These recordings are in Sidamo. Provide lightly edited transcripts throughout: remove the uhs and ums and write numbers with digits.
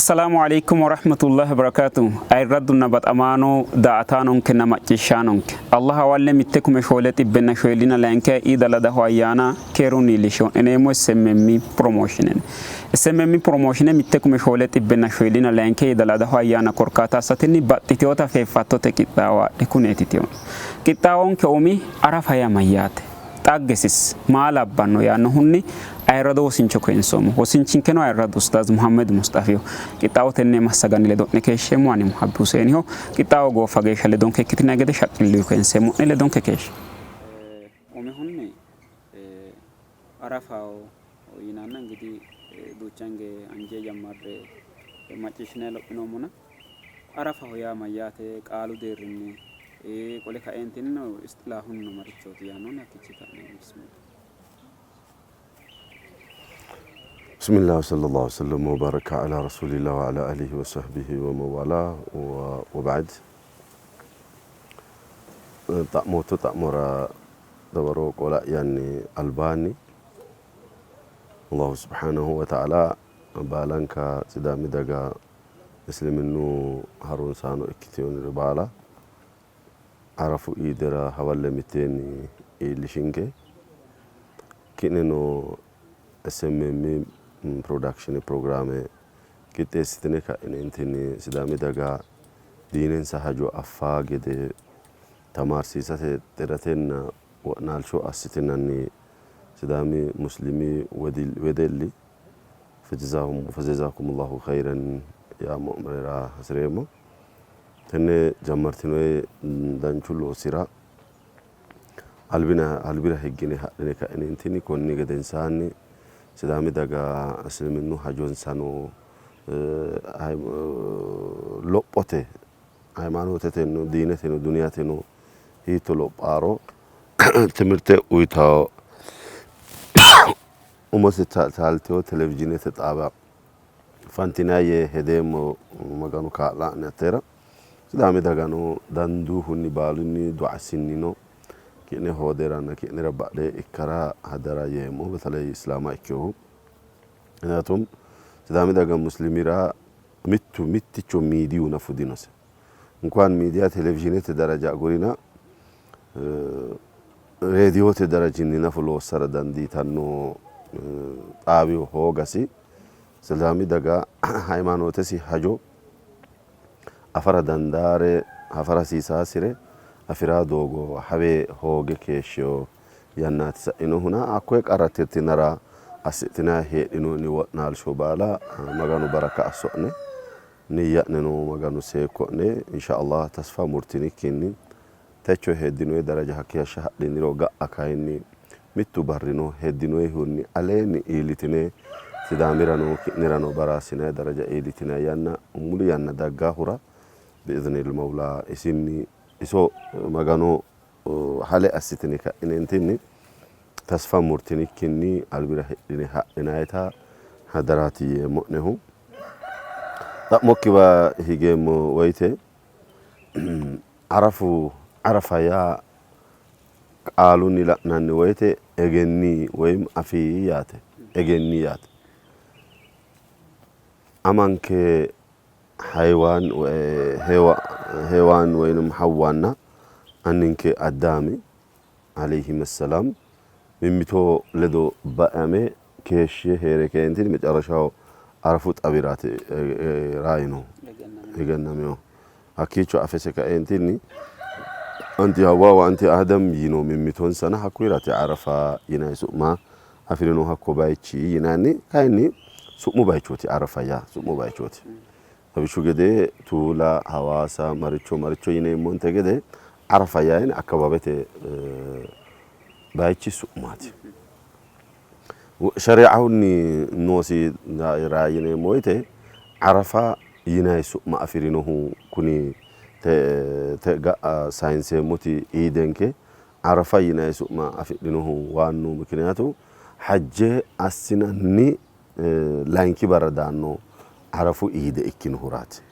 Assalaamu aleykum warahmatullahi wabarakaatu. Ayirraddunna baxamaano daa''ataanonkenna macciishshaanonke. Allah hawalle mitte kume shoole xibbenna shoyillina layinkiha Iid Al Adahu ayyaana keerunni iillisho'ne yeemmo SMM Promotionenni. SMM Promotione mitte kume shoole xibbenna shoyillina layinkiha Iid Al Adahu ayyaana korkaata assatenni baxxitinota feeffattote qixxaawo adhe kuneeti tino. Qixxaawonke umi Arafa yaa mayyaate? Xaggesis maa labbanno yaannohunni ayirrado wosincho koyinsoommo. Wosinchinkeno ayirradu Ustaaz Muhammed Musxafiho. Qixxaawo tenne massaganni ledo'ne keeshsheemmo ani Muhabbi Huseeniho. Qixxaawo gooffa geeshsha ledonke ikkitinanni gede shaqqilluyi koyinseemmo'ne ledonke keeshshe. Umihunni Arafaho yinanna ingidihi duucha hinge anje jammarre macciishshinanni lophinoommona Arafaho yaa mayyaate qaalu deerrinni qole kaeentinnino isxilaahunnino marichooti yaannohunni hakkiichi ka'ne bismillah. Bismillah wa sallallahu wa sallam wa baraka ala rasulillah wa ala alihi wa sahbihi wa man wala wa ba'd. Xa'mootto xa'mora dawaro qola'yanni albaanni Allahu subhanahu wa ta'ala baalanka Sidaami daga Isliminnu harunsaano ikkitinori baala Arafu Iidera hawalle mitteenni iillishinke. Ki'neno SMM Production pirogiraame qixxeessitine ka'ineentinni Sidaami daga diinensa hajo affaa gede tamaarsiisate xiratenna wo'naalsho assitinanni Sidaami Muslimi wedelli Fejezakumullahu khayran yaammo'nera hasi'reemmo. Tenne jammartinoyi danchu loosira albira higgine hadhine ka'ineentinni konni gedensaanni Sidaami daga Isliminnu hajonsano lophote hayimaanooteteno diineteno duniyateno hiitto lophaaro timirte uyitawo Umose taaltino televizhiinete xaawa fantinanni yee hedeemmo, Maganu kaa'la'ne atera. Sidaami dagano danduuhunni baalunni du'asinnino ki'ne hooderanna ki'nera badhe ikkara hadara yeemmo, beteley Islaama ikkinohu. Mikniyaatum Sidaami daga muslimira mittu mitticho miidiyu nafu dinose. Inkuwan miidiya televizhiinete daraja agurina Reediyote darajinni nafu loossara dandiitanno xaawi hoogasi Sidaami daga haymaanootesi hajo afara dandaare afara hasiisaasire afi'ra doogo hawe hooge keeshshino yannaati sa'inohuna hakkoye qarra tirtinara assitinanni heedhinoonni wo'naalsho baala Maganu baraka asso'ne, niyya'neno Maganu seekko'ne, Insha Allah tasfa murtinikkinni Techo heddinoyi daraja hakkeeshsha hadhiniro ga'a kayinni mittu barrino heddinoyihunni aleenni iillitine Sidaamirano ki'nerano baraassinanni daraja iillitinanni yanna muli yanna daggahura bi''iznil mawla isinni iso Magano hale assitine ka'ineentinni tasfa murtinikkinni albira hidhine hadhinayita hadaraati yeemmo'nehu. Xa'mokkiwa higeemmo woyte Arafu, Arafa yaa qaalunni la'nanni woyte egenni woyim afi yaate, egenni yaate. Amanke Haywaan, Heewaan woyim Hawwaanna anninke Addaami aleyhim assalaam mimmito ledo baxame keeshshe hee're kaeentinni mecarrashaho Arafu xawiraati raayinohu, egennaminohu. Hakkiicho afese kaeentinni Anti Hawwa wa anti Aadam yiino mimmitonsana hakkuyiraati Arafa yinanni su'ma afi'rino hakko bayichi yinanni. Kayinni su'mu bayichooti Arafa yaa su'mu bayichooti. Lawishshu gede Tuula, Hawaasa, maricho maricho yineemmonte gede Arafa yaa akkawabete bayichi su'maati. Shari'ahunni noosi daa'ira yineemmo woyte Arafa yinanni su'ma afi'rinohu kuni ga'a sayinseemmoti Iidenke Arafa yinanni su'ma afidhinohu waannu mikiniyaatu hajje assinanni layinki barra daanno Arafu Iide ikkinohuraati.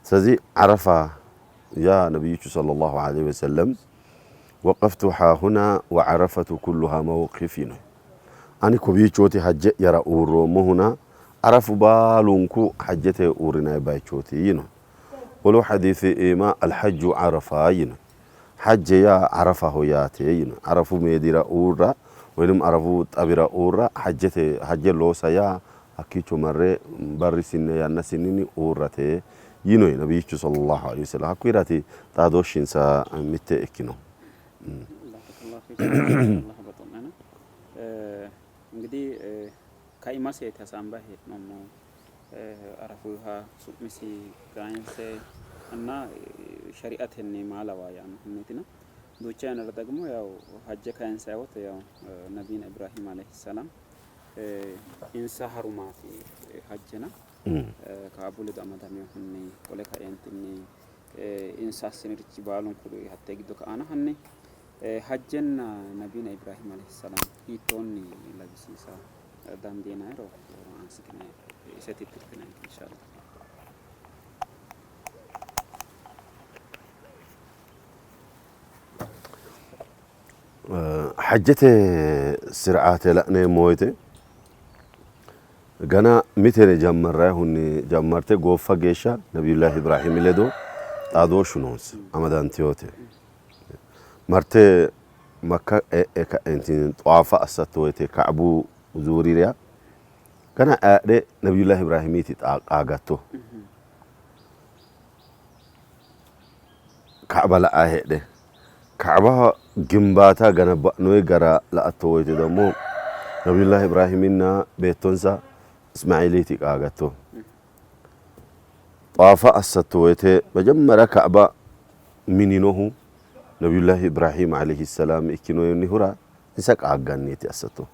ስለዚህ Arafa yaa Nabiyyichu sallallahu alaihi wasallam Waqaftu haahuna wa Arafatu kulluha mawqif yino. Ani kowiichooti hajje'yara uurroommohuna Arafu baalunku hajjete uurrinanni bayichooti yino. Wolu hadiisi iima Alhajju Arafa yino. Hajje yaa Arafaho yaate yino. Arafu meedira uurra woynim Arafu xawira uurra hajjete hajje loosa yaa hakkiicho marre barrisinna yannasinni uurrate yino Nabiyyichu sallallahu aleyhi wasallam. Hakkuyiraati xaadooshshinsa mitte ikkinohu. Barakallahu fiikum. Allah baxo'nena. Ingidihi kaimaseeti hasaambanni hee'noommohu. Arafuha su'misi kayinse እና shari'atenni maa lawaa yaannohunniitina. Duucha yannara dagmo yaw hajje kayinsayi wote yaw Nabiyina Ibrahim alayhi salam insa harumaati hajjena Kaabu ledo amadaminohunni qole kaeentinni insa assinirichi baalunku hattee giddo ka'ana hanni hajjenna Nabiyina Ibrahim alayhi salam hiittoonni lawisiisa dandiinayiro ansitine ise tittirtinanke inshallah. Hajjete sir'aate la'neemmo woyte gana mitere jammarrayihunni jammarte gooffa geeshsha Nabiyullahi Ibrahimi ledo xaadooshshu noonsa amadantinote. Marte Makka e'e ka'entinni xawaafa assatto woyte Ka'bu zuurira gana e'e Nabiyullahi Ibrahimiiti qaagatto. Ka'ba la'aa heedhe Ka'ba gimbaata ganabba'noyi gara la''atto woyte ደግሞ Nabiyullahi Ibrahiminna beettonsa Ismaeeliiti qaagatto. Xawaafa assatto woyte መጀመሪያ Ka'ba mininohu Nabiyullahi Ibrahim alayhi salam ikkinohura insa qaagganniiti assatto.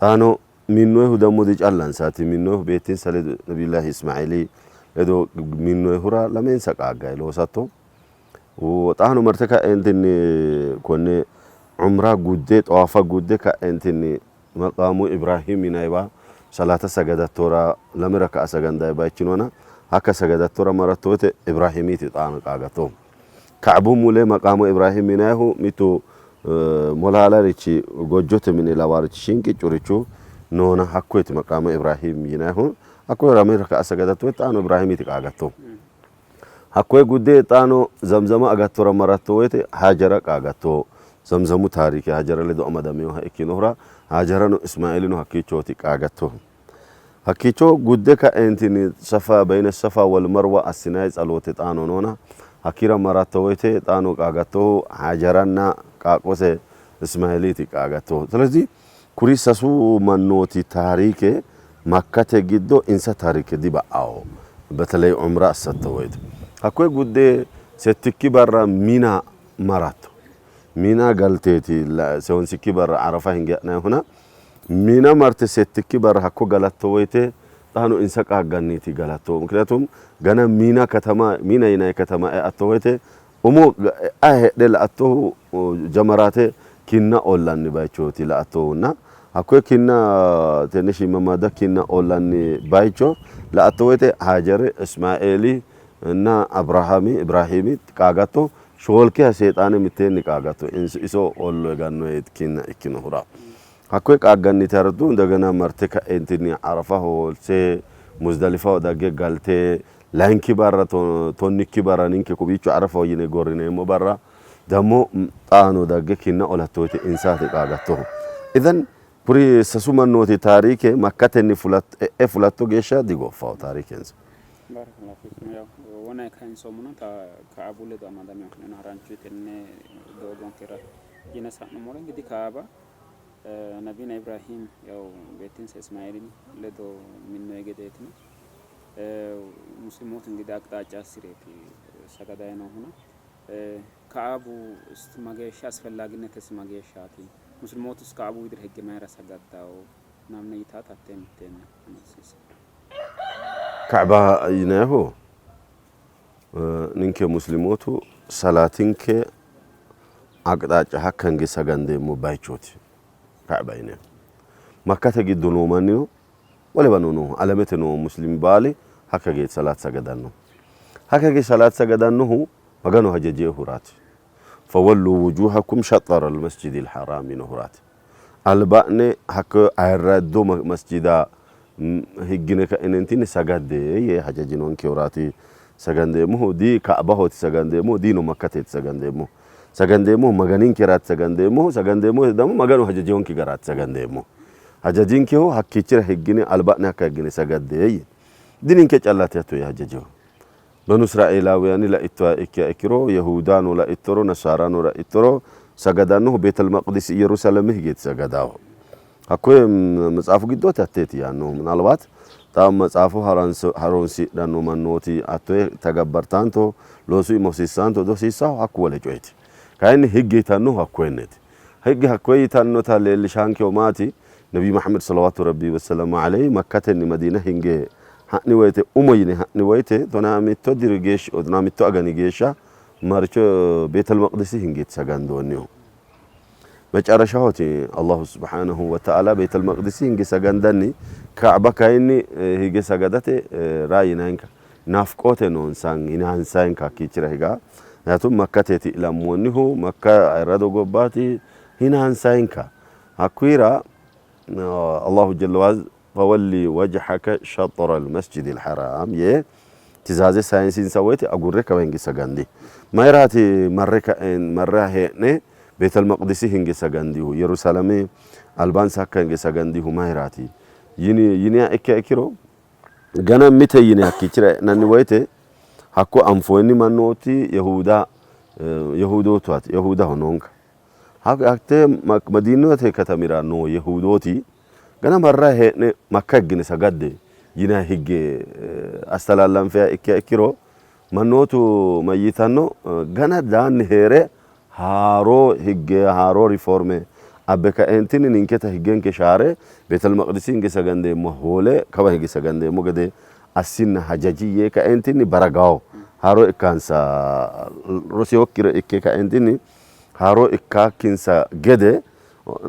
Xaano minnoyihu dammo dicallansaati, minnoyihu beettinsa ledo Nabiyullahi Ismaeeli ledo minnoyihura lamensa qaaggayi loosatto. Xaano marte ka'eentinni konne umra gudde xawaafa gudde ka'eentinni maqaamu Ibrahim yinayiwa salaata sagadattora lame raka'a sagandayi bayichi noona hakka sagadattora maratto woyte Ibrahimiiti xaano qaagatto. Ka'bu mule maqaamu Ibrahim yinayihu mittu molaalarichi gojjote mine lawaarichi shinqiccurichu noona hakkoyeti maqaamu Ibrahim yinayihu hakkoye lame raka'a sagadatto woyte xaano Ibrahimiiti qaagatto. Hakkoye gudde xaano Zamzama agattora maratto woyte Haajara qaagatto. Zamzamu taarike Haajara ledo amadaminoha ikkinohura Haajarano Ismaeelino hakkiichooti qaagatto. Hakkiicho gudde ka'eentinni Safa beyne Safa wal Marwa assinayi tsaloote xaano noona hakkiira maratto woyte xaano qaagattohu Haajaranna qaaqqose Ismaeeliiti qaagatto. ስለዚህ kuri sasu mannooti taarike Makkate giddo insa taarike diba'awo በተለይ ዑምራ assatto woyte hakkoye gudde settikki barra Mina maratto. Mina galteeti seyonsikki barra Arafa hinge ha'nayihuna Mina marte settikki barra hakko galatto woyte xaano insa qaagganniiti galatto. ምክንያቱም ገና Mina katama Mina yinayi katama eatto woyte umo e'ayi heedhe la''attohu jamaraate kinna ollanni bayichooti la''attohunna hakkoye kinna tenne shiimmammaadda kinna ollanni bayicho la''atto woyte Haajeri, Ismaeeli እና Abrahaami Ibrahimi qaagatto. Shoolkiha Sheexaane mitteenni qaagatto iso ollo gannoye kinna ikkinohura. Hakkoye qaagganniiti harattu እንደገና marte ka'eentinni Arafa hoolse Muzdalifaho dagge galte layinki barra tonnikki barra ninke kowiicho Arafaho yine gorrineemmo barra dammo xaano dagge kinna olatto woyte insaati qaagattohu. Idan kuri sasu mannooti taarike Makkatenni e'e fulatto geeshsha digooffaho taarikensa. Barakallahu fiikum. Yaw wona kayinsoommono Ka'abu ledo amadaminohunni haranchu tenne doogonkera yine sa'nummoro እንግዲህ Kaaba Nabiyina Ibrahim yaw beettinsa Ismaeeli ledo minnoyi gedeetina Muslimootu እንግዲህ አቅጣጫ assireeti sagadayi noohuna Ka'abu mageeshsha asfellaaginetesi mageeshshaati? Muslimootus Ka'abu widira higge mayira sagaddawo? ምናምን yitaata hattee mitteenni amadisiisse. Ka'ba yinayihu ninke Muslimootu salaatinke aqxaaca hakka hinge sagandeemmo bayichooti Ka'ba yinayihu. Makkate giddo noo mannino wolewano noohu alamete noo muslimi baali hakka gee salaat sagadanno. Hakka gee salaat sagadannohu Maganu hajajeehuraati. Fawallu wujuhakum shaxara al-masjidil haraam yinohuraati. Alba'ne hakko ayirraddo masjida Higgine ka'inentinni sagadde yee hajajinonkehuraati sagandeemmohu. Di Ka'bahooti sagandeemmohu, diino Makkateeti sagandeemmohu. Sagandeemmohu Maganinkeraati sagandeemmohu, sagandeemmohu ደግሞ Maganu hajajinonke garaati sagandeemmohu. Hajajinkehu hakkiichira higgine alba'ne hakka higgine sagadde yii. Dininke callaati hatto yee hajajihu. Banu Israeelaawiyani laittoha ikkiha ikkiro, Yehudaano laittoro, Nasaarano laittoro sagadannohu Beetel Maqdis Iyyerusaleme higeeti sagadaahu. Hakkoye matsaafu giddooti hatteeti yaannohu. Minalbaat xa matsaafu haroonsidhanno mannooti hattoye tagabbartaanto loosu iima hosiissaanto dihosiissaahu hakku wole coyeeti. Kayinni higge yitannohu hakkoyenneeti. Higge hakkoye yitannota leellishaankehu maati? Nabiy Muhammad salawaatu rabbii wassalamu aleyhi Makkatenni Madiina hinge ha'ni woyte umo yine ha'ni woyte tonaa mitto diri geeshsha tonaa mitto agani geeshsha maricho Beetel Maqdisi hingeeti sagandoonnihu. Macarashahooti Allahu subhaanahu wa ta'ala Beetel Maqdisi hinge sagandanni Kaaba kayinni hige sagadate raa yinayinka naafqoote noonsan hinaansayenka hakkiichira higa ምክንያቱም Makkateeti ilammoonnihu Makka ayirrado gobbaati hinaansayenka hakkuyira Allahu jalla waaz fawalli wajhaka shaxra almasjidi alharam yee tizaaze sayinsinsa woyte agurre kawa hinge sagandi. Mayiraati marre ka'en marre hee'ne Beetel Maqdisi hinge sagandihu Yerusaalame albaansa hakka hinge sagandihu mayiraati yini yiniha ikkiha ikkiro gana mite yine hakkiichira e'nanni woyte hakko anfoonni mannooti Yehuda Yehudootaati Yehudaho noonka. Hatte Madiinate katamira noo Yehudooti gana marra hee'ne Makka higgine sagadde yinanni higge astalallanfeha ikkiha ikkiro mannootu mayyitanno gana daanni hee're haaro higge haaro riforme abbe kaeentinni ninketa higgenke shaare Beetel Maqdisi hinge sagandeemmo hoole kawa hige sagandeemmo gede assinna hajaji yee kaeentinni baragawo haaro ikkansa roseyokkire ikke kaeentinni haaro ikkakkinsa gede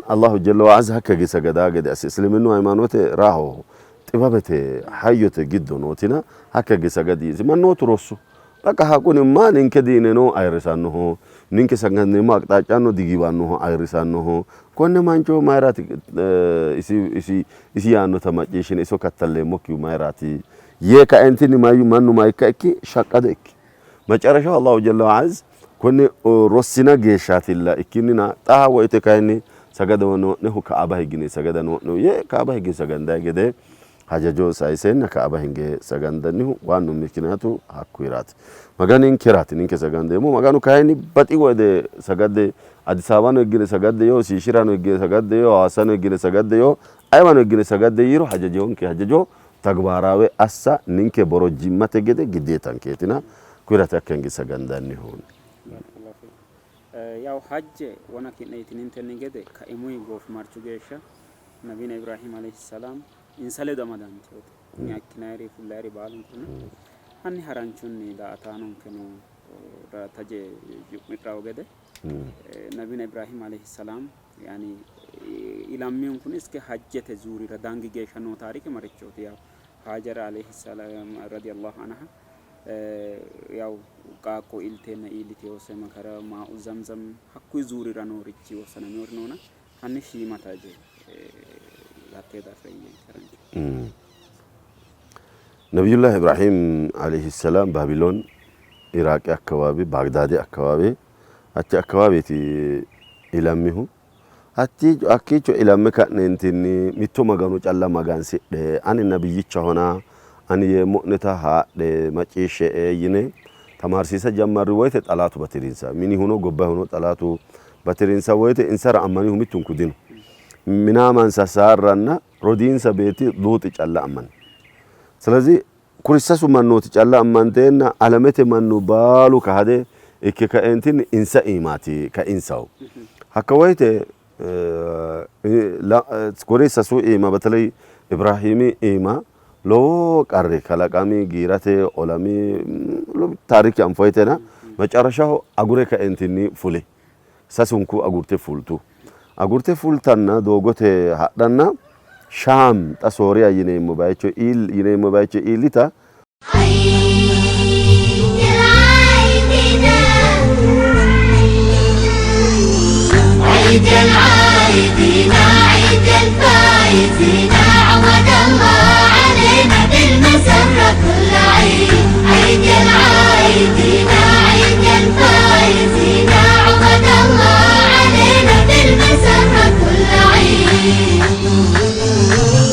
Allahu jalla wa azza hakka hige sagadaa gede asse isliminnu ሃይማኖት raaho xibabete hayyote giddo nootina hakka hige sagadi yiisi. Mannootu rossu. Baqa hakunimma ninke diineno ayirrisannoho ninke sagandeemmo aqxaaccano digiwannoho ayirrisannoho konne mancho mayiraati isi isi isi yaannota macciishshine iso kattalleemmokkihu mayiraati yee kaentinni mannu mayikka ikki shaqqado ikki. Macarashaho Allahu jalla wa azza konne rossina geeshshaatilla ikkinnina xa woyte kayinni sagada noo'nehu Kaaba higgine sagada noo'nehu yee Kaaba higge sagandayi gede hajajo sayiseenna Kaaba hinge sagandannihu waannu mikinaatu hakkuyiraati. Maganinkeraati ninke sagandeemmo Maganu kayinni baxi woyte sagadde Addis Ababano higgine sagadde yoo Siishirano higgine sagadde yoo Hawaasano higgine sagadde yoo ayiwano higgine sagadde yiiro hajajonke hajajo ተግባራዊ assa ninke borojjimmate gede giddeetankeetina kuyirate hakka hinge sagandannihu. ያው ሀጅ wona ki'ne yitinintenni gede kaimuyi goofimarchu geeshsha nabiyina Ibrahim alayhi salam insa ledo amadantewote kuni akkinayiri fullayiri baalunkunna hanni haranchunni daa''ataanonkeno taje cu'midhawo gede nabiyina Ibrahim alayhi salam yaani ilammihunkunni iske hajjete zuurira dangi geeshsha noo taarike marichooti ያው Haajara alayhi salam radiyallahu anha ያው qaaqqo ilteenna iilliteewose makara maa'u zamzam hakkuyi zuurira noorichi wossanamewori noona hanni shiima taje hattee daafira yiiyenke harancho. ነቢዩላህ ኢብራሂም አለይሂ ሰላም ባቢሎን ኢራቅ አካባቢ ባግዳድ አካባቢ achi akkawaaweti ilammihu hakkiicho ilamme ka'neentinni mitto Magano calla magansidhe ani nabiyyichahona ani yeemmo'neta haadhe macciishshe''e yine tamaarsiisa jammarri woyte xalaatu batirinsa minihuno gobbahuno xalaatu batirinsa woyte insara ammanihu mittunku dino. Minaamansa Saarranna rodiinsa beetti Luuxi calla ammani. ስለዚህ kuri sasu mannooti calla ammanteenna alamete mannu baalu kahade ikke kaeentinni insa iimaati kainsahu. Hakka woyte kuri sasu iima በተለይ ኢብራሂሚ iima lowo qarri kalaqami giirate olami ታሪክ anfoytena መጨረሻው agure kaeentinni fuli sasunku agurte fultu agurte fultanna doogote hadhanna Shaam xa Sooriya yineemmo bayicho yineemmo bayicho iillita عيد العايدين عيد العايدين عيد الفايزين عود الله المسرة كل عيد، عيد يا العيد.